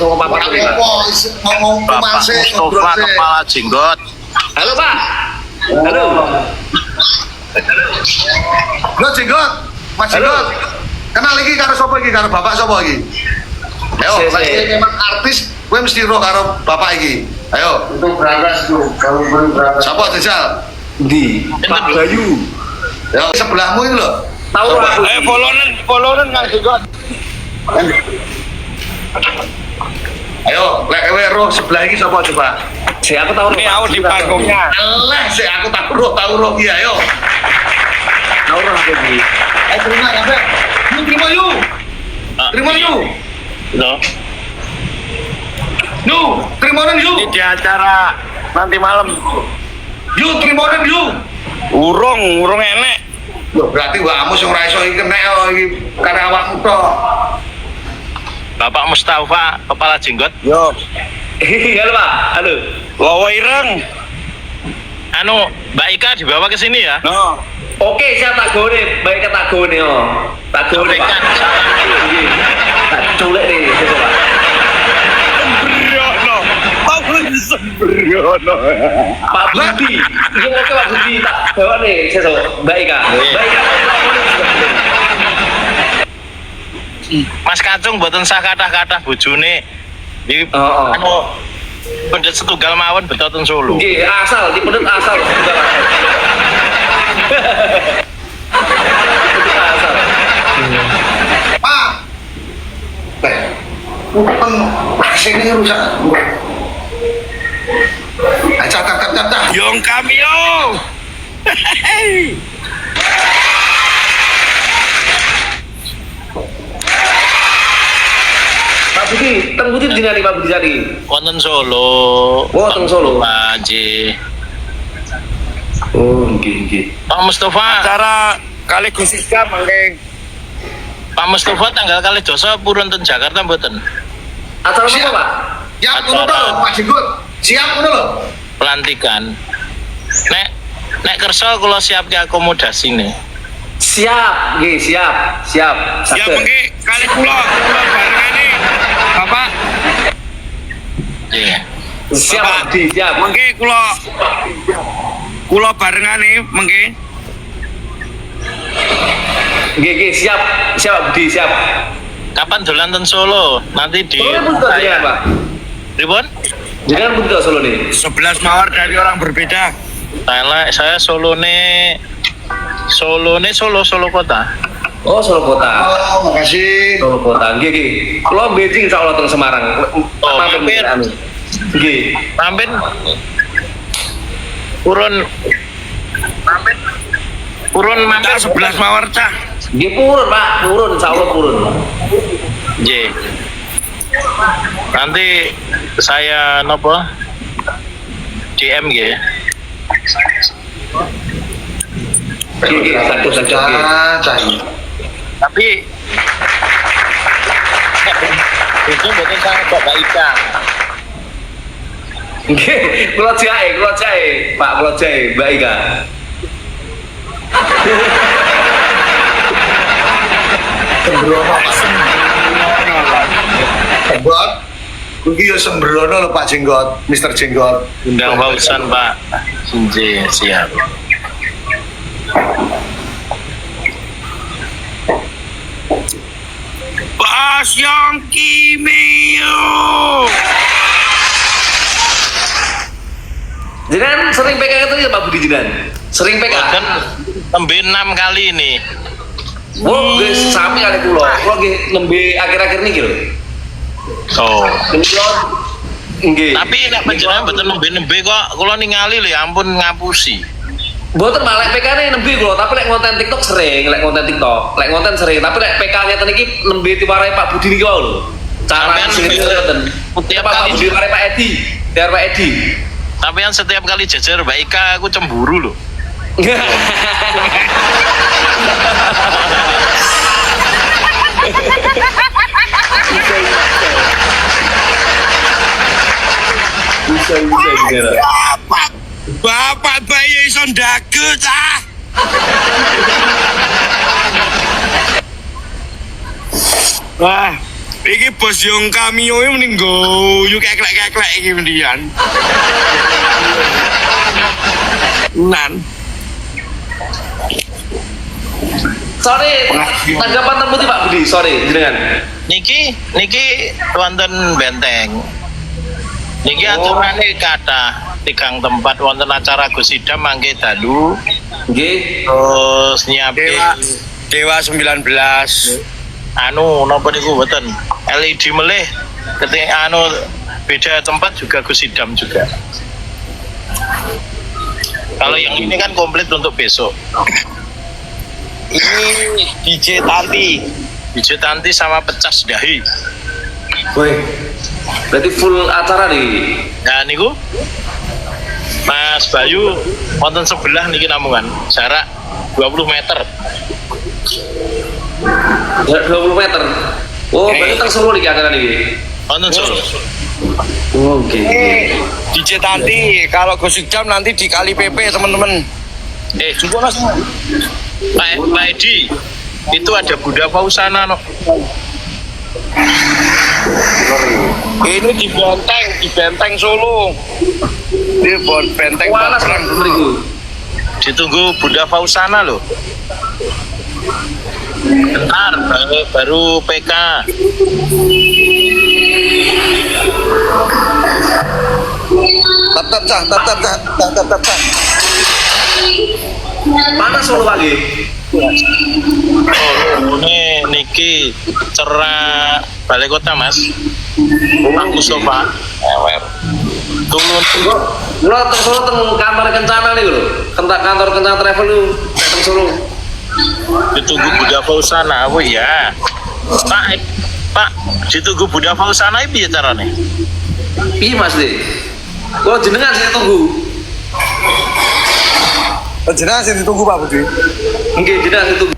904 ini, Pak. Apa ngomong Bapak kumal sih, ngobrol Mustafa sih. kepala jenggot. Halo, Pak. Halo. Lo jenggot, Mas Halo. Jenggot. Kenal iki karo sapa iki? Karo bapak sapa iki? Ayo, Si, lek si. kowe memang artis, kowe mesti roh karo bapak iki. Ayo, Itu berangkas tuh, kalau beli berangkas. sapa jajal? Di Pak Bayu. Ya, sebelahmu iki lho. Tahu aku. Eh, followen, followen Kang Jenggot. Ayo, lek kowe roh sebelah iki sapa coba? Si aku tahu. Ini aku di panggungnya. Alah, sik aku tau roh iki ayo. Tahu roh aku iki. Ayo terima kabeh. Yuk terima yuk. Terima yuk. Loh. Yuk, terima yuk. Ini di acara nanti malam. Yuk, terima yuk. Urung, urung enek. Loh, berarti wakmu sing ora iso iki kena oh, iki karo awakmu tok. Bapak Mustafa kepala jenggot. Yo, Halo, Pak. Halo. lowo ireng. Anu, Mbak Ika dibawa ke sini ya. No. Oke, siap tak gone, baik tak gone oh. Tak gone, Pak. Sampaikan salam dulu. Nggih. Tak culek nih, sesuk, Pak. Sembrono. Apa sembrono? Pak Budi. Iya, oke Pak Budi tak bawa nih sesuk. Mbak Ika. Mbak Ika. Mas Kacung mboten sah kathah-kathah bojone. Di Oh, oh. anu pendet setunggal mawon beto ten Solo. Nggih, asal dipendet asal setunggal asal. Dipendet asal. Pak. Eh, uteng sini rusak. Ayo, cak, cak, cak, cak. Yong kami yo. Pak Budi, teng Budi jenengan Pak Budi tadi. Wonten Solo. Oh, teng Solo. Pak Nggih. Oh, nggih, nggih. Pak Mustafa, Acara kali Gus Ika mangke. Pak Mustafa tanggal kalih dasa purun ten Jakarta mboten? Acara apa, Siap. Pak? Siap ngono to lho, Pak Jenggot. Siap ngono lho. Pelantikan. Nek nek kersa kula siapke akomodasine. Siap, nggih, siap, siap. Ya Saged. mangke kali kula, kula barengane. Bapak, Nggih. Siap, Pak Budi, siap. mangke kula kula barengane mangke. Nggih, nggih, siap. Siap Pak Budi, siap. Kapan dolan ten Solo? Nanti di Solo pun sudah jenengan, Pak. Pripun? Jenengan pun tidak Solo nih. 11 mawar dari orang berbeda. Saya Solone Solone Solo Solo kota. Oh, Solo kota. Oh, makasih. Solo kota. Nggih, nggih. Kula benjing insyaallah teng Semarang. Oh, Mampir mampir. anu. Nggih. Mampir purun mampir purun mampir Cah 11 mawar cah. Nggih purun, Pak. Purun insyaallah purun. Nggih. Nanti saya nopo DM nggih. Nggih, nggih, saged saged nggih. Cah, cah. Tapi itu mboten sangat Bapak Ika. Nggih, kula jae, Pak, kula jae, Mbak Ika. Sembrono, Pak. Jenggot. Kuwi yo sembrono lho Pak Jenggot, Mister Jenggot. Undang Fauzan, Pak. Nggih, siap. Bas yang kimio. Jenengan sering PK itu ya Pak Budi jenengan? Sering PK? Boten nembe 6 kali ini. Wah, nggih sami kali kula. Kula nggih nembe akhir-akhir niki lho. Oh. Nembe kula nggih. Tapi nek panjenengan mboten nembe-nembe kok kula ningali lho ya ampun ngapusi. Mboten Pak, lek PK-ne nembe kula, tapi lek ngonten TikTok sering, lek ngonten TikTok. Lek ngonten sering, tapi lek PK ngeten iki nembe diwarai Pak Budi niki wau lho. Cara Sampean sing nembe- ngoten. Tiap Pak kali- Budi warai Pak Edi, diwarai Pak Edi. Sampean setiap kali jejer Mbak Ika aku cemburu loh. Bisa bisa gimana? Bapak, bapak bayi iso ndagu cah. Wah, Iki bos yang cameo iki mending guyu keklek-keklek iki mendian. Nan. Sorry, tanggapan temu Pak Budi, sorry jenengan. Niki niki wonten benteng. Niki Oh. aturane kathah tigang tempat wonten acara Gus Idam mangke dalu Nggih. terus nyiapke Dewa Dewa 19. Anu napa niku mboten LED melih ketika anu beda tempat juga Gus Idam juga. Kalau yang ini kan komplit untuk besok. Ini DJ Tanti. DJ Tanti sama pecas dahi. Woi. Berarti full acara nih. Nah niku Mas Bayu wonten sebelah niki namungan jarak 20 meter. Jarak 20 meter. Oh, berarti teng Solo niki acara niki. Wonten Solo. Oh, oke. DJ Tanti, kalau Gus Idam nanti di Kali PP teman-teman. Eh, juga Mas. Pak, Pak Edi, itu ada Bunda Fausana no. Ini di Benteng Solo. Di Benteng Walas Barang. mriku. Ditunggu Bunda Fausana loh. Bentar, baru, baru PK. Tap tap cah, tap tap cah, tap tap tap cah. Panas Solo pagi. Oh, ini niki cerak balai kota Mas. Pak Mustafa. Ewer. Tulun. Kula teng Solo teng kantor Kencana niku lho. Kantor kantor Kencana Travel niku nek teng Solo. Ditunggu Bunda Fausana. Oh iya. Pak, Pak, ditunggu Bunda Fausana iki piye carane? Piye Mas De? Kula jenengan sing tunggu. Jenengan sing ditunggu, Pak Budi. Nggih, jenengan sing tunggu.